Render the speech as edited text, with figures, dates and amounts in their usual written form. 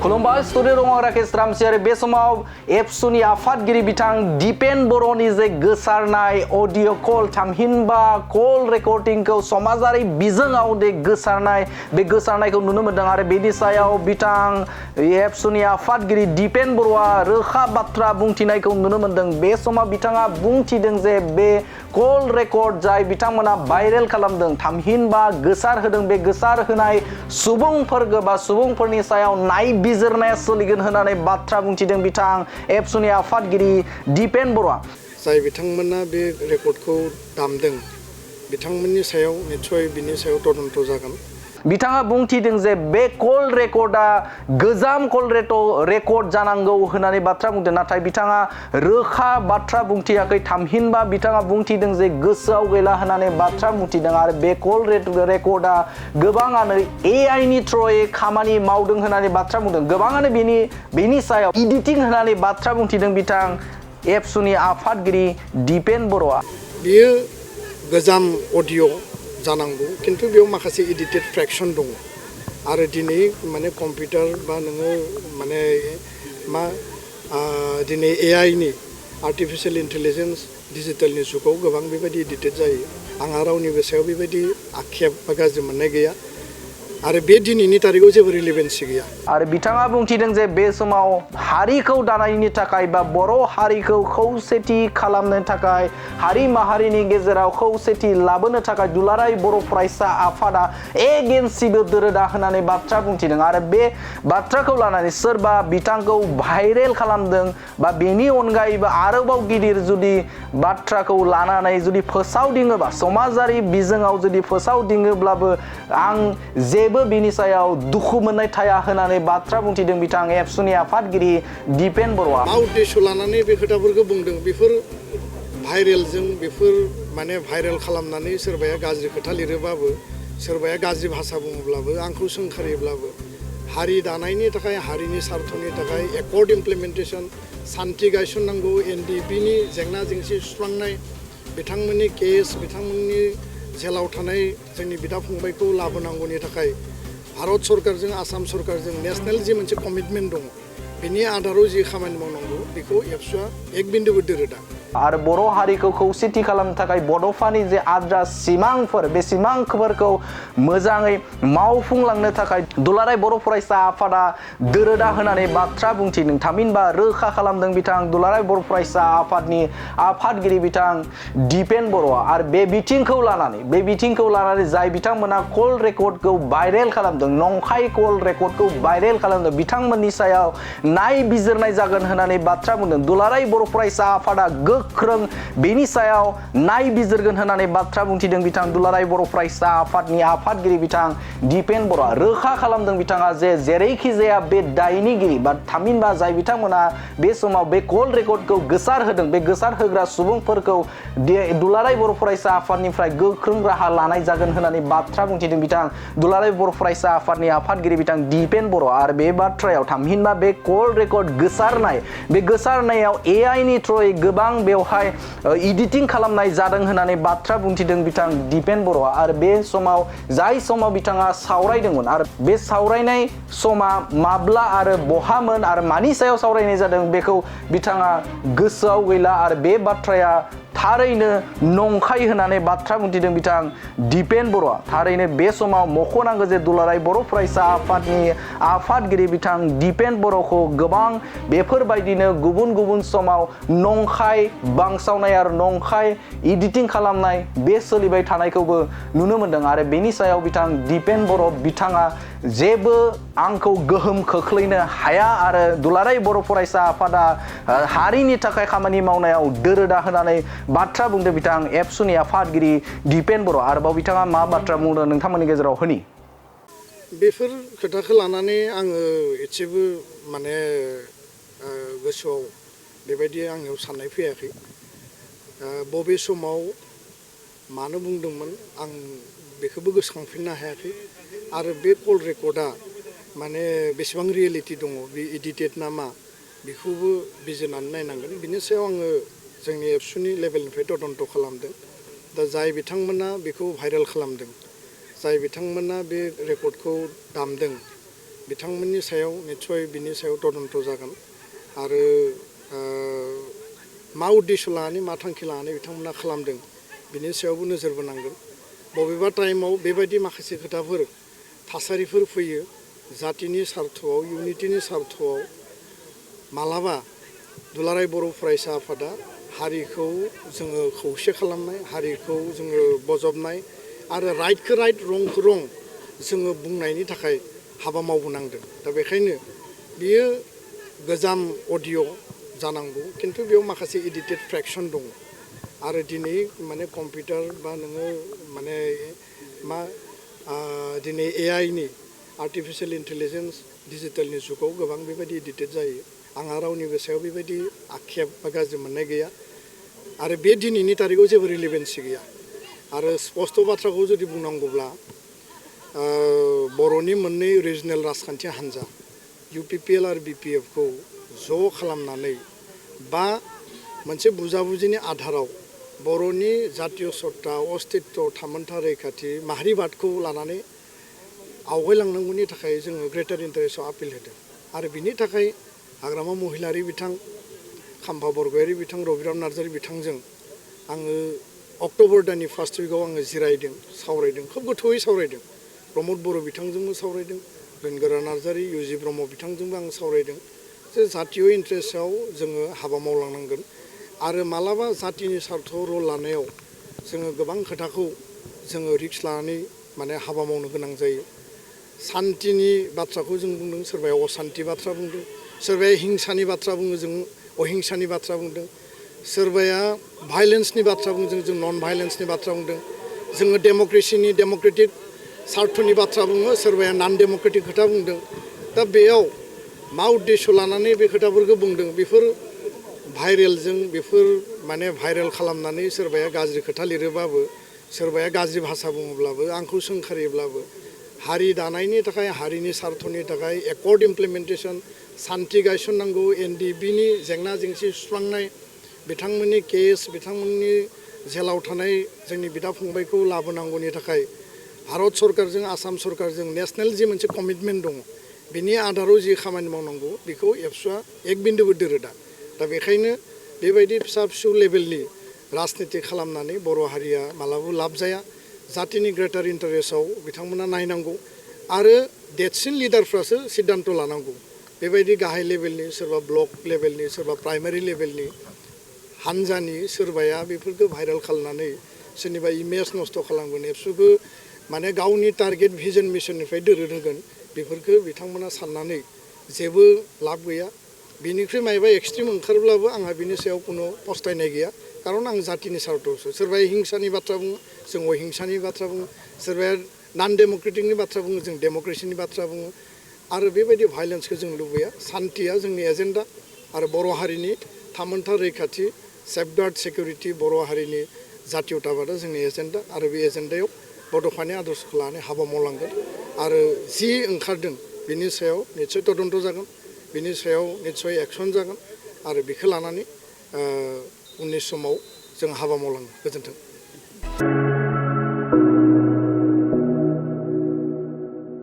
खुलुमबाय स्टुडिअ दङ राकेश रामसियारि बे समाव एबसुनि आफादगिरि बिथां दिपेन बर'नि जे गोसारनाय अडिअ कल थामहिनबा कल रेकर्डिंखौ समाजारि बिजोङाव दे गोसारनाय बे गोसारनायखौ नुनो मोन्दों आरो बेनि सायाव बिथां एबसुनि आफादगिरि दिपेन बर'आ रोखा बाथ्रा बुंथिनायखौ नुनो मोन्दों। बे समाव बिथाङा बुंथिदों जे बे कल रेकर्ड जाय बिथांमोना भाइरेल खालामदों थामहिनबा गोसार होदों बे गोसार होनाय सुबुंफोरनि सायाव नायबिजिरनाया सोलिगोन होननानै बाथ्रा बुंथिदों बिथां एबसुनि आफादगिरि दिपेन बर'आ। जाय बिथांमोना बे रेकर्डखौ दामदों बिथांमोननि सायाव निश्चय बिनि सायाव तदन्त जागोन। बिथाङा बुंथिदों जे बे कल रेकर्डआ गोजाम कल रेकर्ड जानांगौ होननानै बाथ्रा बुंदों, नाथाय बिथाङा रोखा बाथ्रा बुंथियाखै थामहिनबा बिथाङा बुंथिदों जे गोसोआव गैला होननानै बाथ्रा बुंथिदों आरो बे कल रेकर्डआ गोबाङानो AI नि थ्रुयै खामानि मावदों होननानै बाथ्रा बुंदों। गोबाङानो बेनि सायाव इडिटिं होननानै बाथ्रा बुंथिदों बिथां एबसुनि आफादगिरि दिपेन बर'आ। बियो गोजाम अडिअ जानांगौ खिन्थु बेयाव माखासे एडिटेड फ्रेक्शन दङ आरो दिनै माने कम्पिउटार बा नोङो माने दिनै AI नि आर्टिफिशियेल इन्टेलिजेन्स डिजिटेलनि जुगाव गोबां बेबायदि एडिटेड जायो। आंहा रावनिबो सायाव बेबायदि आक्षेप बा गाज्रि मोननाय गैया आरो बे दिनैनि तारिखआव जेबो रिलेभेन्सि गैया। आरो बिथाङा बुंथिदों जे बे समाव हारिखौ दानायनि थाखाय बा बर' हारिखौ खौसेथि खालामनो थाखाय हारि माहारिनि गेजेराव खौसेथि लाबोनो थाखाय दुलाराय बर' फरायसा आफादा एगेन्सिबो दोरोदा होननानै बाथ्रा बुंथिदों आरो बे बाथ्राखौ लानानै सोरबा बिथांखौ भाइरेल खालामदों बा बेनि अनगायैबो आरोबाव गिदिर जुदि बाथ्राखौ लानानै जुदि फोसावदिङोबा समाजारि बिजोङाव जुदि फोसावदिङोब्लाबो आं जेबो बिनि सायाव दुखु मोननाय थाया होननानै बाथ्रा बुंथिदों बिथां एबसुनि आफादगिरि दिपेन बर'आ। मा उद्देश्य लानानै बे खोथाफोरखौ बुंदों बेफोर भाइरेलजों बेफोर माने भाइरेल खालामनानै सोरबाया गाज्रि खोथा लिरोबाबो सोरबाया गाज्रि भाषा बुङोब्लाबो आंखौ सोंखारियोब्लाबो हारि दानायनि थाखाय हारिनि स्वार्थनि थाखाय एकर्ड इमप्लिमेन्टेसन सान्थि गायसननांगौ NDP नि जेंना जेंसि सुस्रांनाय बिथांमोननि केस बिथांमोननि जेलाव थानाय जोंनि बिदा फंबायखौ लाबोनांगौनि थाखाय भारत सरकारजों आसाम सरकारजों नेशनेल जि मोनसे कमिटमेन्ट दङ बेनि आधाराव जि खामानि मावनांगौ बेखौ एबसुआ एक बिन्दुबो दोरोदा। आरो बर' हारिखौ खौसेथि खालामनो थाखाय बड'फानि जे आद्रा सिमांफोर बे सिमांफोरखौ मोजाङै मावफुंलांनो थाखाय दुलाराय बर' फरायसा आफादा दोरोदा होनानै बाथ्रा बुंथिदों थामहिनबा रोखा खालामदों बिथां दुलाराय बर' फरायसा आफादनि आफादगिरि बिथां दिपेन बर'आ। आरो बे बिथिंखौ लानानै जाय बिथांमोना कल रेकर्डखौ भाइरेल खालामदों नंखाय कल रेकर्डखौ भाइरेल खालामदों बिथांमोननि सायाव नायबिजिरनाय जागोन होननानै बाथ्रा बुंदों। दुलाराय बर' फरायसा आफादा गोख्रों बेनि सायाव नायबिजिरगोन होननानै बाथ्रा बुंथिदों बिथां दुलाराय बर' फरायसा आफादनि आफादगिरि बिथां दिपेन बर'आ। रोखा खालामदों बिथाङा जे जेरैखि जाया बे दायनिगिरि बा थामहिनबा जाय बिथांमोना बे समाव बे कल रेकर्डखौ गोसार होदों बे गोसार होग्रा सुबुंफोरखौ दुलाराय बर' फरायसा आफादनिफ्राय गोख्रों राहा लानाय जागोन होननानै बाथ्रा बुंथिदों बिथां दुलाराय बर' फरायसा आफादनि आफादगिरि बिथां दिपेन बर'। आरो बे बाथ्रायाव थामहिनबा बे कल रेकर्ड गोसारनायाव AI नि थ्रुयै गोबां बेवहाय इडिटिं खालामनाय जादों होननानै बाथ्रा बुंथिदों बिथां दिपेन बर'आ। आरो बे समाव जाय समाव बिथाङा सावरायदोंमोन आरो बे सावरायनाय समा माब्ला आरो बहामोन आरो मानि सायाव सावरायनाय जादों बेखौ बिथाङा गोसोआव गैला आरो बे बाथ्राया थारैनो नंखाय होननानै बाथ्रा बुंथिदों बिथां दिपेन बर'आ। थारैनो बे समाव मख'नांगौ जे दुलाराय बर' फरायसा आफादनि आफादगिरि बिथां दिपेन बर'खौ गोबां बेफोरबायदिनो गुबुन समाव नंखाय बांसावनाय आरो नंखाय इडिटिं खालामनाय बे सोलिबाय थानायखौबो नुनो मोन्दों आरो बेनि सायाव बिथां दिपेन बर' बिथाङा जेबो आंखौ गोहोम खोख्लैनो हाया आरो दुलाराय बर' फरायसा आफादा हारिनि थाखाय खामानि मावनायाव दोरोदा होनानै बाथ्रा बुंदों बिथां एबसुनि आफादगिरि दिपेन बर'। आरोबाव बिथाङा मा बाथ्रा बुंदों नोंथांमोननि गेजेराव होनि। बेफोर खोथाखौ लानानै आङो एसेबो माने गोसोआव बेबायदि आंनियाव साननाय फैयाखै। बबे समाव मानो बुंदोंमोन आं बेखौबो गोसोखांफिननो हायाखै आरो बे कल रेकर्डआ माने बेसेबां रियेलिटि दङ बे एडिटेड ना मा बेखौबो बिजिरनानै नायनांगोन। बिनि सायाव आङो जोंनि एबसुनि लेभेलनिफ्राय तदन्त खालामदों। दा जाय बिथांमोना बेखौ भाइरेल खालामदों जाय बिथांमोना बे रेकर्डखौ दामदों बिथांमोननि सायाव निस्सय बिनि सायाव तदन्त जागोन आरो मा उद्देश्य लानानै मा थांखि लानानै बिथांमोना खालामदों बिनि सायावबो नोजोर बोनांगोन बबेबा टाइमाव बेबायदि माखासे खोथाफोर थासारिफोर फैयो जातिनि सार्थआव इउनिटिनि सार्थआव मालाबा दुलाराय बर' फरायसा आफादा हारिखौ जोङो खौसे खालामनाय हारिखौ जोङो बजबनाय आरो राइटखौ राइट रंखौ रं जोङो बुंनायनि थाखाय हाबा मावबोनांदों दा बेखायनो बियो गोजाम अडिअ जानांगौ खिन्थु बेयाव माखासे एडिटेड फ्रेक्सन दङ आरो दिनै माने कम्पिउटार बा नोङो माने मा दिनै एआइनि आर्टिफिशियेल इन्टेलिजेन्स डिजिटेलनि जुगाव गोबां बेबायदि एडिटेड जायो आंहा रावनिबो सायाव बेबायदि आक्षेप बा गाज्रि मोननाय गैया आरो बे दिनैनि तारिखाव जेबो रिलेभेन्सि गैया आरो स्पष्ट बाथ्राखौ जुदि बुंनांगौब्ला बर'नि मोननै रिजनेल राजखान्थि हान्जा UPPL आरो BPF खौ ज' खालामनानै बा मोनसे बुजाबुजिनि आधाराव बर'नि जातीय सत्ता अस्तित्व थामोन्था रैखाथि माहारिबादखौ लानानै आवगायलांनांगौनि थाखाय जोङो ग्रेटार इन्टारेस्टआव आपिल होदों आरो बिनि थाखाय हाग्रामा महिलारि बिथां खाम्फा बरगयारि बिथां रबिराम नार्जारि बिथांजों आङो अक्ट'बर दाननि फार्स्ट उइकआव आङो जिरायदों सावरायदों खोब गोथौयै सावरायदों प्रमद बर' बिथांजोंबो सावरायदों बेनगोरा नार्जारि UG ब्रह्म बिथांजोंबो आं सावरायदों जे जातीय इन्टारेस्टआव जोङो हाबा मावलांनांगोन आरो मालाबा जातिनि सार्थआव रल लानायाव जोङो गोबां खोथाखौ जोङो रिक्स लानानै माने हाबा मावनो गोनां जायो सान्तिनि बाथ्राखौ जों बुंदों सोरबाया असान्ति बाथ्रा बुंदों सोरबाया हिंसानि बाथ्रा बुङो जों अहिंसानि बाथ्रा बुंदों सोरबाया भाइलेन्सनि बाथ्रा बुंदों जों नन भाइलेन्सनि बाथ्रा बुंदों जोङो डेम'क्रेसिनि डेम'क्रेटिक सार्थनि बाथ्रा बुङो सोरबाया नन डेम'क्रेटिक खोथा बुंदों दा बेयाव मा उद्देश्य लानानै बे खोथाफोरखौ बुंदों बेफोर भाइरेलजों बेफोर माने भाइरेल खालामनानै सोरबाया गाज्रि खोथा लिरोबाबो सोरबाया गाज्रि भाषा बुङोब्लाबो आंखौ सोंखारियोब्लाबो हारि दानायनि थाखाय हारिनि सार्थनि थाखाय एकर्ड इमप्लिमेन्टेसन सान्थि गायसननांगौ NDBनि जेंना जेंसि सुस्रांनाय बिथांमोननि केस बिथांमोननि जेलाव थानाय जोंनि बिदा फंबायखौ लाबोनांगौनि थाखाय भारत सरकारजों आसाम सरकारजों नेशनेल जि मोनसे कमिटमेन्ट दङ बिनि आधाराव जि खामानि मावनांगौ बेखौ एबसुआ एक बिन्दुबो दोरोदा दा बेखायनो बेबायदि फिसा फिसौ लेभेलनि राजनिति खालामनानै बर' हारिया मालाबाबो लाब जाया जातिनि ग्रेटार इन्टारेस्टआव बिथांमोना नायनांगौ आरो देरसिन लिडारफ्रासो सिद्धान्त लानांगौ बेबायदि गाहाय लेभेलनि सोरबा ब्लक लेभेलनि सोरबा प्राइमारि लेभेलनि हान्जानि सोरबाया बेफोरखौ भाइरेल खालामनानै सोरनिबा इमेज नस्थ' खालामगोन एबसुखौ माने गावनि टारगेट भिजन मिशननिफ्राय दोरोद होगोन बेफोरखौ बिथांमोना साननानै जेबो लाब गैया बिनिख्रुइ मायबा एक्सट्रिम ओंखारब्लाबो आंहा बिनि सायाव कुनु पस्थायनाय गैया खारन आं जातिनि सार्थआवसो सोरबाया हिंसानि बाथ्रा बुङो जों अहिंसानि बाथ्रा बुङो सोरबाया नन डेम'क्रेटिकनि बाथ्रा बुङो जों डेम'क्रेसिनि बाथ्रा बुङो आरो बेबायदि भाइलेन्सखौ जों लुबैया सान्थिया जोंनि एजेन्डा आरो बर' हारिनि थामोन्था रैखाथि सेफगार्ड सिकिउरिटि बर' हारिनि जातीयताबादा जोंनि एजेन्डा आरो बे एजेन्डायाव बड'फानि आदर्शखौ लानानै हाबा मावलांगोन आरो जि ओंखारदों बिनि सायाव निस्सय तदन्त जागोन बिनि सायाव निस्सय एक्सन जागोन आरो बेखौ लानानै उननि समाव जों हाबा मावलांगोन गोजोन्थों